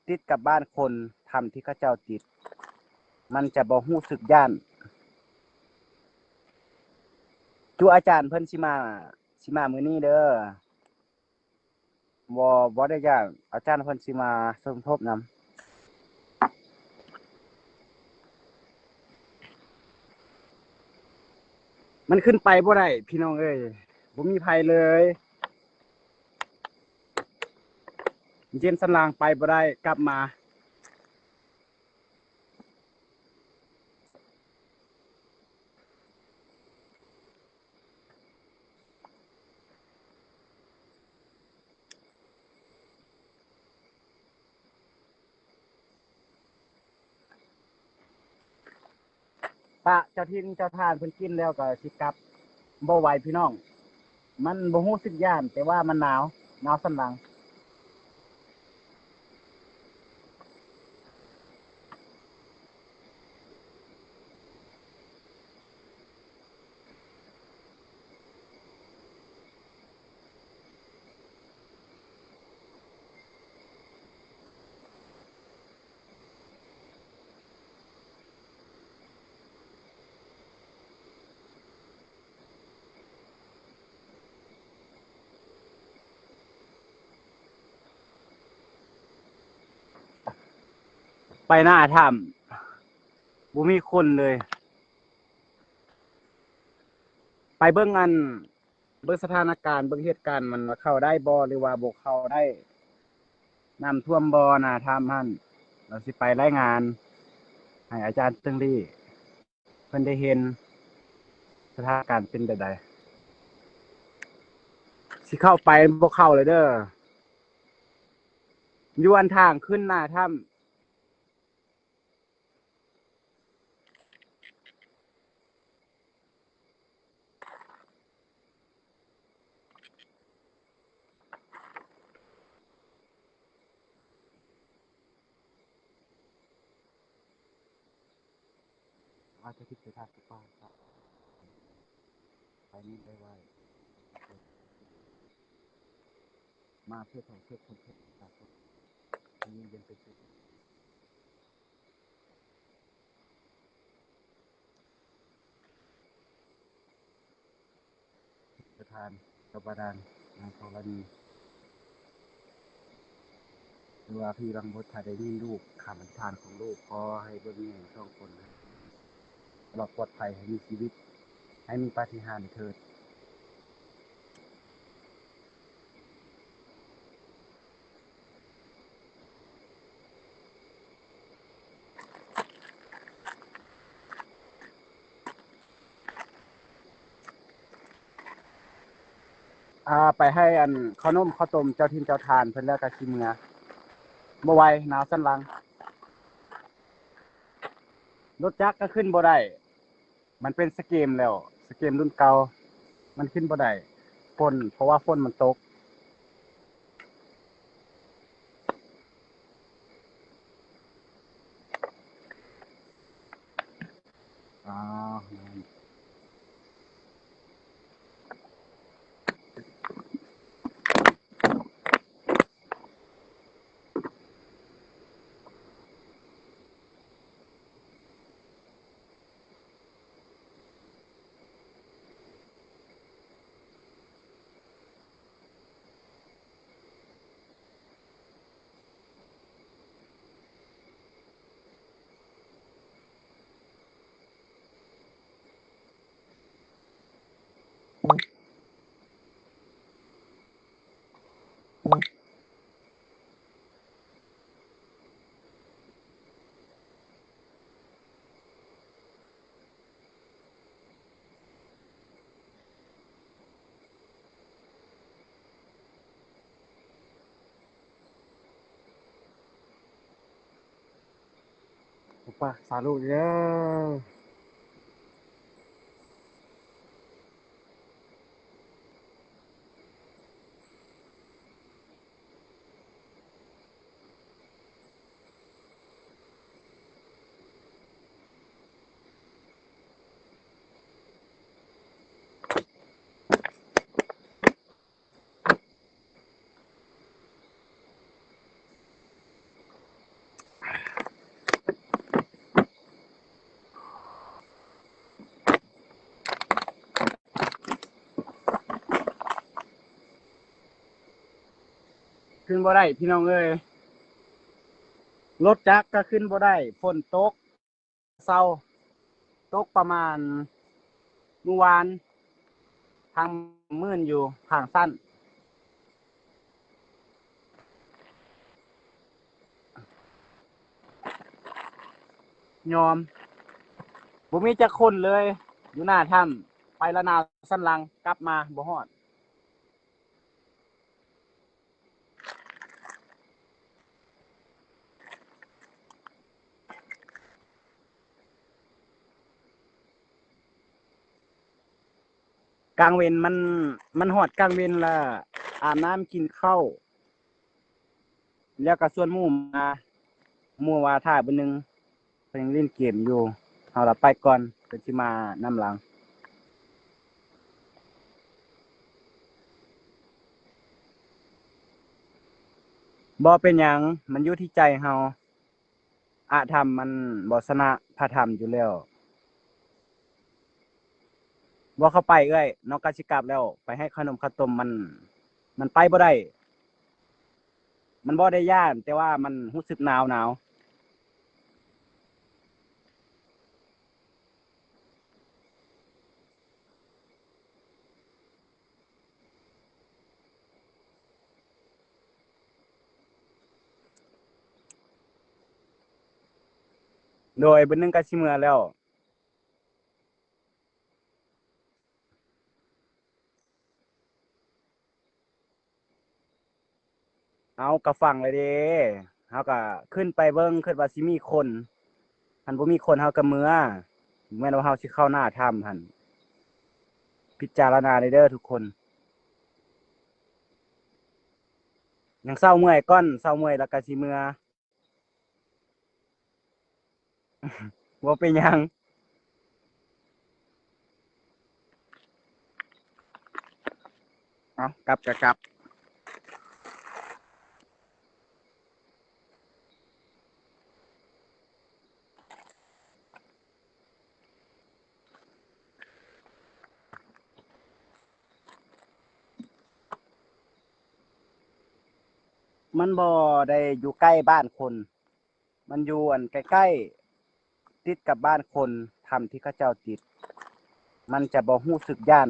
ຕິດກັບບ້ານຄົນ ຖ້ຳທີ່ເຂົາເຈົ້າຕິດ ມັນຈະບໍ່ຮູ້ສຶກຢ້ານ. ຈຸອາຈານເພິ່ນຊິມາ ຊິມາມື້ນີ້ເດີ. ບໍ່ ບໍ່ໄດ້ຢ້ານ ອາຈານເພິ່ນຊິມາສົມທົບນຳ. ມັນຂຶ້ນໄປບໍ່ໄດ້ພີ່ນ້ອງເອີຍ ບໍ່ມີໃຜເລີຍ. ເຢັນສັນຫຼັງໄປບໍ່ໄດ້ກັບມາ. ປະເຈົ້າຖິ່ນເຈົ້າຖານເພິ່ນກິນແລ້ວກໍຊິກັບ ບໍ່ໄຫວພີ່ນ້ອງ. ມັນບໍ່ຮູ້ສຶກຢ້ານ ແຕ່ວ່າມັນໜາວ ໜາວສັນຫຼັງ. ໄປໜ້າຖ້ຳ ບໍ່ມີຄົນເລີຍ. ໄປເບິ່ງອັນ ເບິ່ງສະຖານະການ ເບິ່ງເຫດການມັນວ່າເຂົ້າໄດ້ບໍ່ ຫຼືວ່າບໍ່ເຂົ້າໄດ້ ນ້ຳຖ້ວມບໍ່ ໜ້າຖ້ຳຫັ້ນ. ລາວຊິໄປລາຍງານໃຫ້ອາຈານເຕີງລີ້ ເພິ່ນໄດ້ເຫັນສະຖານະການເປັນແບບໃດ. ຊິເຂົ້າໄປບໍ່ເຂົ້າເລີຍເດີ ຢູ່ອັນທາງຂຶ້ນໜ້າຖ້ຳ. ອາດຈະຄິດໄປທາງປ່າ ໄປນີ້ໄດ້ໄວ ມາເພື່ອຖ່າຍເພື່ອຄອນເທັນ ໃຫ້ມັນເປັນປະໂຫຍດ. ສະຖານກັບບາດານ ນາງທໍລະນີ ຫຼືວ່າພີ່ວັງບົດ ຖ້າໄດ້ຍິນລູກຄຳອະທິຖານຂອງລູກ ຂໍໃຫ້ເບິ່ງແຍງສອງຄົນ ລອດປອດໄພ ໃຫ້ມີຊີວິດ ໃຫ້ມີປາຕິຫານເທີດ. ອ່າ ໄປໃຫ້ອັນເຂົ້າໜົມເຂົ້າຕົ້ມເຈົ້າຖິ່ນເຈົ້າຖານເພິ່ນແລ້ວກໍຊິເມືອ. ບໍ່ໄຫວ ໜາວສັນຫຼັງ. ລົດຈັກກໍຂຶ້ນບໍ່ໄດ້. ມັນເປັນສະເກມແລ້ວ ສະເກມລຸ້ນເກົ່າ ມັນຂຶ້ນບໍ່ໄດ້ ຝົນ ເພາະວ່າຝົນມັນຕົກ. ໂອປາ ສາທຸເດີ. ໂ ຂຶ້ນບໍ່ໄດ້ພີ່ນ້ອງເອີຍ, ລົດຈັກກໍຂຶ້ນບໍ່ໄດ້, ຝົນຕົກເຊົາ, ຕົກປະມານມື້ວານ ທາງມື່ນຢູ່ທາງຊັ້ນ. ຍອມ ບໍ່ມີຈັກຄົນເລີຍ ຢູ່ໜ້າຖ້ຳ, ໄປລະນາວສັນຫຼັງ ກັບມາບໍ່ຮອດ. ກາງເວັນມັນ ມັນຮອດກາງເວັນລະ ອາບນ້ຳກິນເຂົ້າ ແລ້ວກໍຊວນໝູ່ມາ, ໝູ່ວ່າຖ້າເບິ່ງໜຶ່ງ ເພິ່ນຍັງຫຼິ້ນເກມຢູ່, ເຮົາລະໄປກ່ອນ ເພິ່ນຊິມານຳຫຼັງ. ບໍ່ເປັນຫຍັງ, ມັນຢູ່ທີ່ໃຈເຮົາ. ອະທຳມັນບໍ່ຊະນະພະທຳຢູ່ແລ້ວ. ບໍ່ເຂົ້າໄປເອື້ອຍ, ນ້ອງກະຊິກັບແລ້ວ, ໄປໃຫ້ຂະໜົມເຂົ້າຕົ້ມມັນ, ມັນໄປບໍ່ໄດ້. ມັນບໍ່ໄດ້ຢ້ານ, ແຕ່ວ່າມັນຮູ້ສຶກໜາວໆ. ໂດຍ ເບິ່ງໜຶ່ງກໍຊິເມືອແລ້ວ. ເອົາ ກະຟັງແລ້ວເດ້, ເຮົາກະຂຶ້ນໄປເບິ່ງ ຄິດວ່າຊິມີຄົນ, ຄັນບໍ່ມີຄົນເຮົາກະເມືອ, ແມ່ນວ່າເຮົາຊິເຂົ້າໜ້າຖ້ຳຫັ້ນ. ພິຈາລະນາແດ່ເດີທຸກຄົນ. ຍັງເຊົາເມື່ອຍກ່ອນ, ເຊົາເມື່ອຍແລ້ວກະຊິເມືອ. ບໍ່ເປັນຫຍັງ. ເອົາ ກັບກະກັບ. ມັນບໍ່ໄດ້ຢູ່ໃກ້ບ້ານຄົນ, ມັນຢູ່ອັນໃກ້ໆ ຕິດກັບບ້ານຄົນ, ຖ້ຳທີ່ເຂົາເຈົ້າຕິດ, ມັນຈະບໍ່ຮູ້ສຶກຢ້ານ.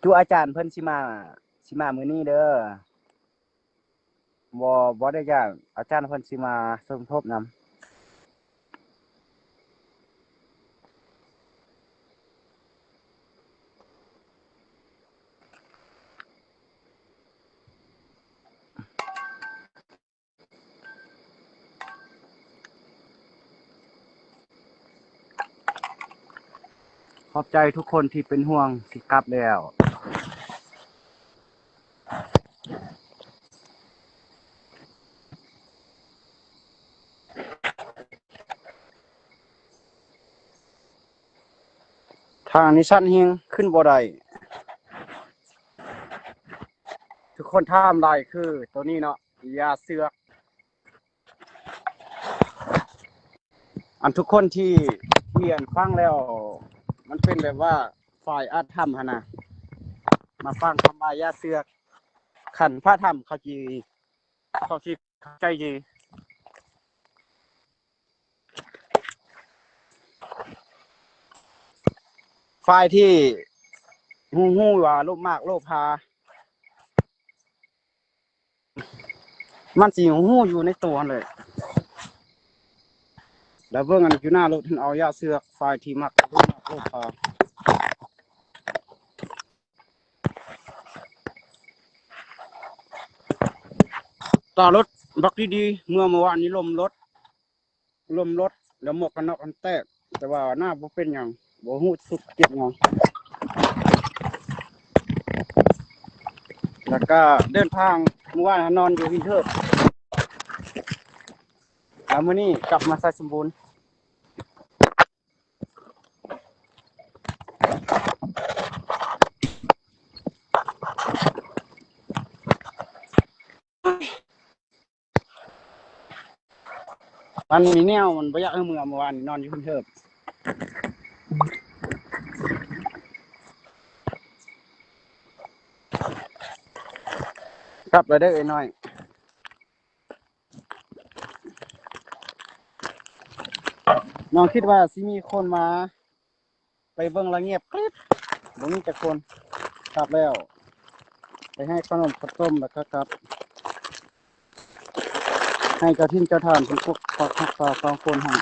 ຈຸອາຈານເພິ່ນຊິມາ, ຊິມາມື້ນີ້ເດີ. ບໍ່, ບໍ່ໄດ້ຢ້ານ, ອາຈານເພິ່ນຊິມາສົມທົບນຳ. ຂອບໃຈທຸກຄົນທີ່ເປັນຫ່ວງ, ຊິກັບແລ້ວ. ທາງນີ້ຊັນແຮງ, ຂຶ້ນບໍ່ໄດ້. ທຸກຄົນຖາມຫຼາຍຄືໂຕນີ້ເນາະ, ຢາເຊືອກ. ອັນທຸກຄົນທີ່, ທີ່ອັນຟັງແລ້ວ ມັນເປັນແບບວ່າຝ່າຍອາດທຳຫັ້ນນະ, ມາຟັງຄຳວ່າຢາເຊືອກ, ຄັນພະທຳເຂົາຊິ, ເຂົາຊິເຂົ້າໃຈດີ. ຝ່າຍທີ່ຮູ້, ຮູ້ວ່າໂລບມາກໂລບພາ, ມັນຊິຮູ້ຢູ່ໃນຕົວຫັ້ນແຫຼະ. ແລ້ວເບິ່ງອັນຢູ່ໜ້າລົດຫັ້ນ ເອົາຢາເຊືອກ, ຝ່າຍທີ່ມັກໂລບມາກໂລບພາ. ຕາລົດບັກດີໆ, ເມື່ອ, ເມື່ອວານນີ້ລົ້ມລົດ, ລົ້ມລົດ ແລ້ວໝວກກັນນັອກມັນແຕກ, ແຕ່ວ່າໜ້າບໍ່ເປັນຫຍັງ, ບໍ່ຮູ້ສຶກເຈັບຫຍັງ. ແລ້ວກໍເດີນທາງ, ເມື່ອວານນອນຢູ່ຫີນເທີບ, ແລ້ວມື້ນີ້ກັບມາໄຊສົມບູນ. ມັນມີແນວ, ມັນບໍ່ຢາກໃຫ້ເມືອ, ເມື່ອວານນີ້ນອນຢູ່ເທິງ. ກັບແລ້ວເດີເອື້ອຍນ້ອຍ. ນ້ອງຄິດວ່າຊິມີຄົນມາ ໄປເບິ່ງລະງຽບກຣິບ ບໍ່ມີຈັກຄົນ. ກັບແລ້ວ ໄປໃຫ້ຂະໜົມເຂົ້າຕົ້ມ ແລ້ວກໍກັບ ໃຫ້ເຈົ້າຖິ່ນເຈົ້າຖານເພິ່ນປົກປັກຮັກສາສອງຄົນໃຫ້.